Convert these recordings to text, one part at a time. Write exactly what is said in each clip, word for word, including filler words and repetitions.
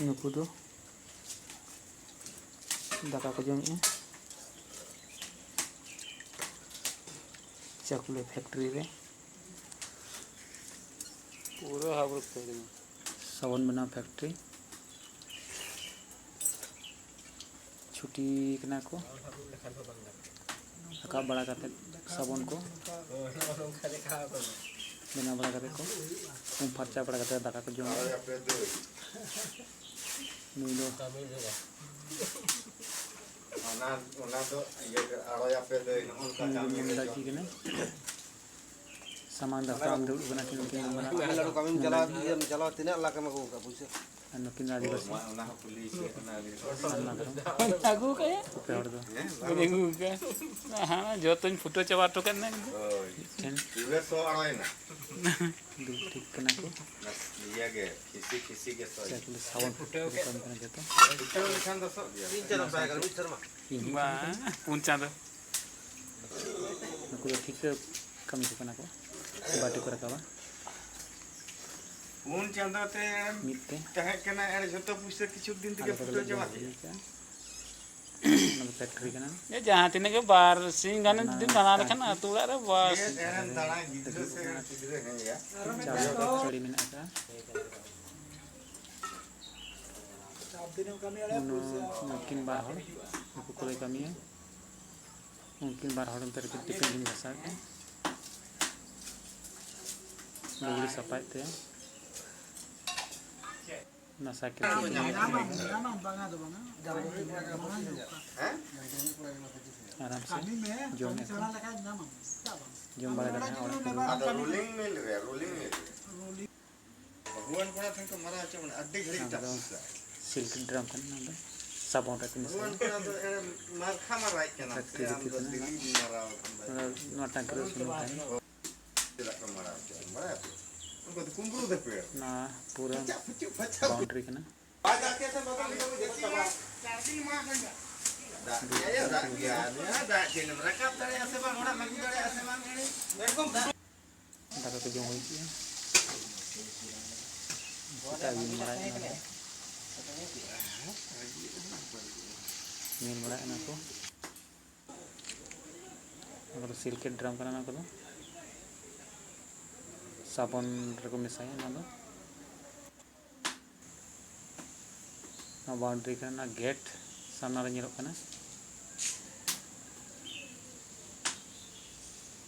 ᱱᱩᱠᱩ ᱫᱚ ᱫᱟᱠᱟ ᱠᱚ ᱡᱚᱢᱮᱜᱼᱟ ᱪᱟᱣᱞᱮ ᱯᱷᱮᱠᱴᱨᱤ ᱨᱮ᱾ ᱯᱩᱨᱟᱹ ᱦᱟᱵᱲᱩᱠ ᱩᱛᱟᱹᱨ ᱠᱟᱱᱟ᱾ ᱥᱟᱵᱚᱱ ᱵᱮᱱᱟᱣ ᱯᱷᱮᱠᱴᱨᱤ᱾ ᱪᱷᱩᱴᱤ ᱠᱟᱱᱟ ᱠᱚ᱾ ᱨᱟᱠᱟᱵ ᱵᱟᱲᱟ ᱠᱟᱛᱮ ᱥᱟᱵᱚᱱ ᱠᱚ ᱵᱮᱱᱟᱣ ᱵᱟᱲᱟ ᱠᱟᱛᱮ ᱠᱚ ᱩᱢ ᱯᱷᱟᱨᱪᱟ ᱵᱟᱲᱟ ᱠᱟᱛᱮ ᱫᱟᱠᱟ ᱠᱚ ᱡᱚᱢᱟ᱾ ᱱᱩᱭ ᱫᱚ ᱚᱱᱟ, ᱚᱱᱟ ᱫᱚ ᱤᱭᱟᱹ ᱟᱲᱚᱭᱟᱯᱮ ᱫᱟᱹᱭ, ᱱᱚᱜᱼᱚ ᱱᱚᱝᱠᱟ ᱱᱩᱭ ᱫᱚ ᱠᱟᱹᱢᱤ ᱢᱮᱱ ᱫᱟ ᱦᱩᱭᱩᱜᱼᱟ᱾ ᱪᱮᱫ ᱠᱟᱱᱟ? ᱥᱟᱢᱟᱝ ᱫᱟᱯᱨᱟᱢ ᱫᱩᱲᱩᱵ ᱠᱟᱱᱟ ᱠᱤᱱ, ᱩᱱᱠᱤᱱ ᱫᱚ ᱢᱟᱨᱟᱝ ᱟᱞᱮ ᱞᱟᱹᱰᱩ ᱠᱟᱹᱢᱤ ᱪᱟᱞᱟᱣ, ᱤᱭᱟᱹ ᱪᱟᱞᱟᱣ ᱛᱤᱱᱟᱹᱜ ᱞᱟᱠᱷ ᱮᱢ ᱟᱹᱜᱩ ᱠᱟᱜ ᱯᱩᱭᱥᱟᱹ? ᱟᱨ ᱱᱩᱠᱤᱱ ᱫᱚ ᱟᱹᱫᱤᱵᱟᱹᱥᱤ᱾ ᱚᱱᱟ ᱦᱚᱸ ᱠᱩᱞᱤ ᱥᱮ ᱚᱱᱟ ᱜᱮ᱾ ᱥᱟᱨᱱᱟ ᱫᱷᱚᱨᱚᱢ᱾ ᱟᱹᱜᱩ ᱠᱟᱜ ᱭᱟ᱾ ᱯᱮ ᱦᱚᱲ ᱫᱚ᱾ ᱵᱟᱹᱧ ᱟᱹᱜᱩ ᱠᱟᱜ ᱭᱟ᱾ ᱦᱟᱸ, ᱡᱚᱛᱚᱧ ᱯᱷᱩᱴᱟᱹ ᱪᱟᱵᱟ ᱦᱚᱴᱚ ᱠᱟᱜ ᱱᱟ᱾ ᱦᱳᱭ᱾ ᱴᱷᱮᱱ᱾ ᱤᱭᱩ ᱮᱥ ᱥᱚ ᱟᱲᱟᱭᱮᱱᱟ᱾ ᱫᱩᱲᱩᱵ ᱴᱷᱤᱠ ᱠᱟᱱᱟ ᱠᱚ᱾ ᱚᱱᱟ ᱤᱭᱟᱹ ᱜᱮ, ᱠᱷᱤᱥᱤ ᱠᱷᱤᱥᱤ ᱜᱮ ᱥᱚ᱾ ᱪᱮᱫ ᱠᱚ ᱞᱟᱹᱭᱟ, ᱥᱟᱵᱚᱱ ᱯᱷᱩᱴᱟᱹᱣ ᱠᱟᱹᱢᱤ ᱠᱟᱱᱟ ᱡᱚᱛᱚ᱾ ᱯᱷᱩᱴᱟᱹᱣ ᱞᱮᱠᱷᱟᱱ ᱫᱚ ᱥᱚᱜ ᱜᱮᱭᱟ᱾ ᱛᱤᱱ ᱪᱟᱸᱫᱚ ᱵᱟᱭ ᱜᱟᱱᱚᱜᱼᱟ, ᱢᱤᱫ ᱥᱮᱨᱢᱟ᱾ ᱵᱟᱝ, ᱯᱩᱱ ᱪᱟᱸᱫᱚ᱾ ᱱᱩᱠᱩ ᱫᱚ ᱴᱷᱤᱠᱟᱹ ᱠᱟᱹᱢᱤ ᱠᱚ ᱠᱟᱱᱟ ᱠᱚ, ᱵᱟᱹᱴᱤ ᱠᱚ ᱨᱟᱠᱟᱵᱟ᱾ ᱯᱩᱱ ᱪᱟᱸᱫᱚ ᱛᱮ ᱢᱤᱫ ᱛᱮ᱾ ᱛᱟᱦᱮᱸ ᱠᱟᱱᱟ, ᱮᱲ ᱡᱷᱚᱛᱚ ᱯᱩᱭᱥᱟᱹ ᱠᱤᱪᱷᱩ ᱫᱤᱱ ᱛᱮᱜᱮ ᱟᱞᱮ ᱠᱚᱫᱚ ᱯᱷᱩᱴᱟᱹᱣ ᱞᱮ ᱪᱟᱵᱟᱜ ᱡᱚᱢ ᱜᱮᱭᱟ᱾ ᱦᱩᱭ ᱠᱟᱜᱼᱟ᱾ ᱚᱱᱟ ᱫᱚ ᱯᱷᱮᱠᱴᱨᱤ ᱠᱟᱱᱟ᱾ ᱮ, ᱡᱟᱦᱟᱸ ᱛᱤᱱᱟᱹᱜ ᱜᱮ ᱵᱟᱨ ᱥᱤᱧ ᱜᱟᱱ ᱚᱱᱟ ᱡᱩᱫᱤᱢ ᱫᱟᱬᱟ ᱞᱮᱠᱷᱟᱱ ᱴᱟᱝᱠᱤ ᱟᱹᱛᱩ ᱚᱲᱟᱜ ᱨᱮ, ᱵᱟᱥ᱾ ᱪᱮᱫ ᱮᱲᱮᱢ ᱫᱟᱬᱟ, ᱜᱤᱫᱽᱨᱟᱹ ᱥᱮ ᱜᱤᱫᱽᱨᱟᱹ ᱦᱮᱸᱭᱟ᱾ ᱪᱟᱥ ᱠᱚ ᱥᱟᱹᱲᱤ ᱢᱮᱱᱟᱜ ᱟᱠᱟᱫᱼᱟ᱾ ᱩᱱᱠᱤᱱ ᱵᱟᱨ ᱦᱚᱲ ᱱᱩᱠᱩ ᱠᱚᱞᱮ ᱠᱟᱹᱢᱤᱭᱟ᱾ ᱩᱱᱠᱤᱱ ᱵᱟᱨ ᱦᱚᱲ ᱚᱱᱛᱮ ᱨᱮᱠᱤᱱ ᱴᱤᱯᱤᱱ ᱠᱤᱱ ᱜᱷᱟᱥᱟᱣᱮᱫᱼᱟ, ᱞᱩᱜᱽᱲᱤ ᱥᱟᱯᱷᱟᱭᱮᱫ ᱛᱟᱭᱟ᱾ ᱚᱱᱟ ᱥᱟᱭᱠᱮᱞ ᱠᱚ ᱧᱟᱢᱟᱢ, ᱧᱟᱢᱟᱢ, ᱵᱟᱝᱟ ᱫᱚ ᱵᱟᱝᱟ᱾ ᱦᱮᱸ? ᱟᱨᱟᱢ ᱥᱮ ᱠᱟᱹᱢᱤ ᱢᱮ, ᱡᱚᱢ ᱠᱟᱹᱢᱤ ᱮᱫᱟ᱾ ᱥᱮᱬᱟ ᱞᱮᱠᱷᱟᱱ ᱧᱟᱢᱟᱢ᱾ ᱪᱮᱫᱟᱜ ᱵᱟᱝ? ᱡᱚᱢ ᱵᱟᱲᱟ ᱠᱟᱛᱮ ᱚᱲᱟᱜ ᱠᱚ ᱨᱩᱣᱟᱹᱲ᱾ ᱟᱫᱚ ᱨᱳᱞᱤᱝ ᱢᱤᱞ ᱨᱮ, ᱨᱳᱞᱤᱝ ᱢᱤᱞ ᱨᱮ᱾ ᱨᱳᱞᱤᱝ᱾ ᱵᱟᱹᱦᱩᱣᱟᱱ ᱠᱚᱲᱟ ᱴᱷᱮᱱ ᱠᱚ ᱢᱟᱨᱟᱣ ᱦᱚᱪᱚ ᱵᱚᱱᱟ, ᱟᱹᱰᱤ ᱜᱷᱟᱹᱲᱤᱡ ᱚᱱᱟ ᱠᱚᱫᱚ ᱴᱟᱯᱩᱥᱟ᱾ ᱥᱤᱞᱠ ᱰᱨᱟᱢ ᱠᱟᱱᱟ, ᱚᱱᱟ ᱫᱚ ᱥᱟᱵᱚᱱ ᱨᱮ ᱛᱤᱱᱟᱹᱜ ᱵᱟᱹᱦᱩᱣᱟᱱ ᱥᱟᱵᱚᱱ᱾ ᱠᱚᱲᱟ ᱫᱚ ᱮᱲᱮ ᱢᱟᱨᱠᱷᱟ ᱢᱟᱨᱟᱭ ᱠᱟᱱᱟ ᱯᱷᱮᱠᱴᱨᱤ ᱥᱮ ᱟᱢ ᱵᱷᱤᱛᱤᱨ ᱫᱚ ᱠᱟᱱᱟ᱾ ᱫᱤᱞᱤ ᱢᱟᱨᱟᱣ ᱠᱟᱱ ᱫᱚ᱾ ᱚᱱᱟ, ᱱᱚᱣᱟ ᱴᱟᱝᱠᱤ ᱨᱮ ᱥᱩᱱᱩᱢ ᱛᱟᱦᱮᱱᱟ᱾ ᱪᱮᱫᱟᱜ ᱠᱚ ᱢᱟᱨᱟᱣ ᱦᱚᱪᱚᱜᱼᱟ, ᱵᱟᱲᱟᱭᱟᱯᱮ? ᱩᱱᱠᱩ ᱫᱚ ᱠᱩᱢᱵᱽᱲᱩ ᱫᱟᱹᱯᱟᱹᱲ᱾ ᱱᱚᱣᱟ ᱯᱩᱨᱟᱹ ᱯᱷᱟᱪᱟ, ᱯᱷᱩᱪᱩ, ᱯᱷᱟᱪᱟ᱾ ᱵᱟᱣᱩᱱᱰᱨᱤ ᱠᱟᱱᱟ᱾ ᱵᱟᱭ ᱫᱟᱜ ᱠᱮᱫ ᱛᱮ ᱵᱟᱵᱟ ᱞᱟᱹᱭ ᱫᱟᱠᱚ ᱡᱟᱹᱥᱛᱤ ᱢᱟ᱾ ᱫᱟᱜ ᱜᱮᱭᱟ, ᱫᱟᱜ ᱜᱮᱭᱟ᱾ ᱱᱚᱣᱟ ᱫᱟᱜ ᱪᱮᱫ ᱮᱢ ᱨᱟᱠᱟᱵ ᱫᱟᱲᱮᱭᱟᱜᱼᱟ ᱥᱮ ᱵᱟᱝ? ᱚᱲᱟᱜ ᱢᱟᱹᱜᱩ ᱫᱟᱲᱮᱭᱟᱜᱼᱟ ᱥᱮ ᱵᱟᱝ? ᱮᱲᱮ? ᱮᱠᱫᱚᱢ ᱫᱟᱜ᱾ ᱫᱟᱠᱟ ᱠᱚ ᱡᱚᱢ ᱦᱩᱭ ᱠᱮᱜᱼᱟ᱾ ᱥᱮᱛᱟᱜ ᱧᱮᱞ ᱵᱟᱲᱟᱭᱮᱫ ᱠᱟᱱᱟ ᱠᱚ᱾ ᱧᱮᱞ ᱵᱟᱲᱟᱭᱮᱫ ᱠᱟᱱᱟ ᱠᱚ᱾ ᱚᱱᱟ ᱠᱚᱫᱚ ᱥᱤᱞᱠᱮᱴ ᱰᱨᱟᱢ ᱠᱟᱱᱟ, ᱚᱱᱟ ᱠᱚᱫᱚ ᱥᱟᱵᱚᱱ ᱨᱮᱠᱚ ᱢᱮᱥᱟᱭᱟ᱾ ᱚᱱᱟ ᱫᱚ ᱱᱚᱣᱟ ᱵᱟᱣᱩᱱᱰᱟᱨᱤ ᱠᱟᱱᱟ, ᱜᱮᱴ ᱥᱟᱢᱱᱟ ᱨᱮ ᱧᱮᱞᱚᱜ ᱠᱟᱱᱟ᱾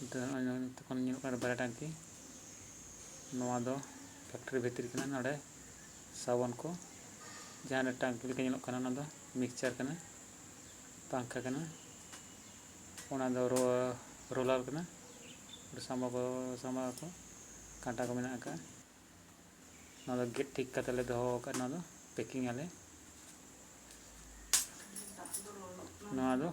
ᱱᱤᱛᱚᱜ ᱱᱚᱜᱼᱚᱭ ᱛᱚᱠᱷᱚᱱ ᱧᱮᱞᱚᱜ ᱠᱟᱱᱟ ᱵᱟᱨᱭᱟ ᱴᱟᱝᱠᱤ᱾ ᱱᱚᱣᱟ ᱫᱚ ᱯᱷᱮᱠᱴᱨᱤ ᱵᱷᱤᱛᱨᱤ ᱠᱟᱱᱟ᱾ ᱱᱚᱰᱮ ᱥᱟᱵᱚᱱ ᱠᱚ, ᱡᱟᱦᱟᱸ ᱴᱟᱝᱠᱤ ᱞᱮᱠᱟ ᱧᱮᱞᱚᱜ ᱠᱟᱱᱟ, ᱚᱱᱟ ᱫᱚ ᱢᱤᱠᱥᱪᱟᱨ ᱠᱟᱱᱟ, ᱯᱟᱝᱠᱷᱟ ᱠᱟᱱᱟ, ᱚᱱᱟ ᱫᱚ ᱨᱳ-, ᱨᱳᱞᱟᱨ ᱠᱟᱱᱟ, ᱥᱟᱢᱵᱟ ᱠᱚ, ᱥᱟᱢᱵᱟ ᱠᱚ, ᱠᱟᱸᱴᱟ ᱠᱚ ᱢᱮᱱᱟᱜ ᱟᱠᱟᱫᱼᱟ᱾ ᱱᱚᱣᱟ ᱫᱚ ᱜᱮᱫ ᱴᱷᱤᱠ ᱠᱟᱛᱮ ᱞᱮ ᱫᱚᱦᱚ ᱟᱠᱟᱫᱼᱟ᱾ ᱱᱚᱣᱟ ᱫᱚ ᱯᱮᱠᱤᱝ ᱟᱞᱮ᱾ ᱱᱚᱣᱟ ᱫᱚ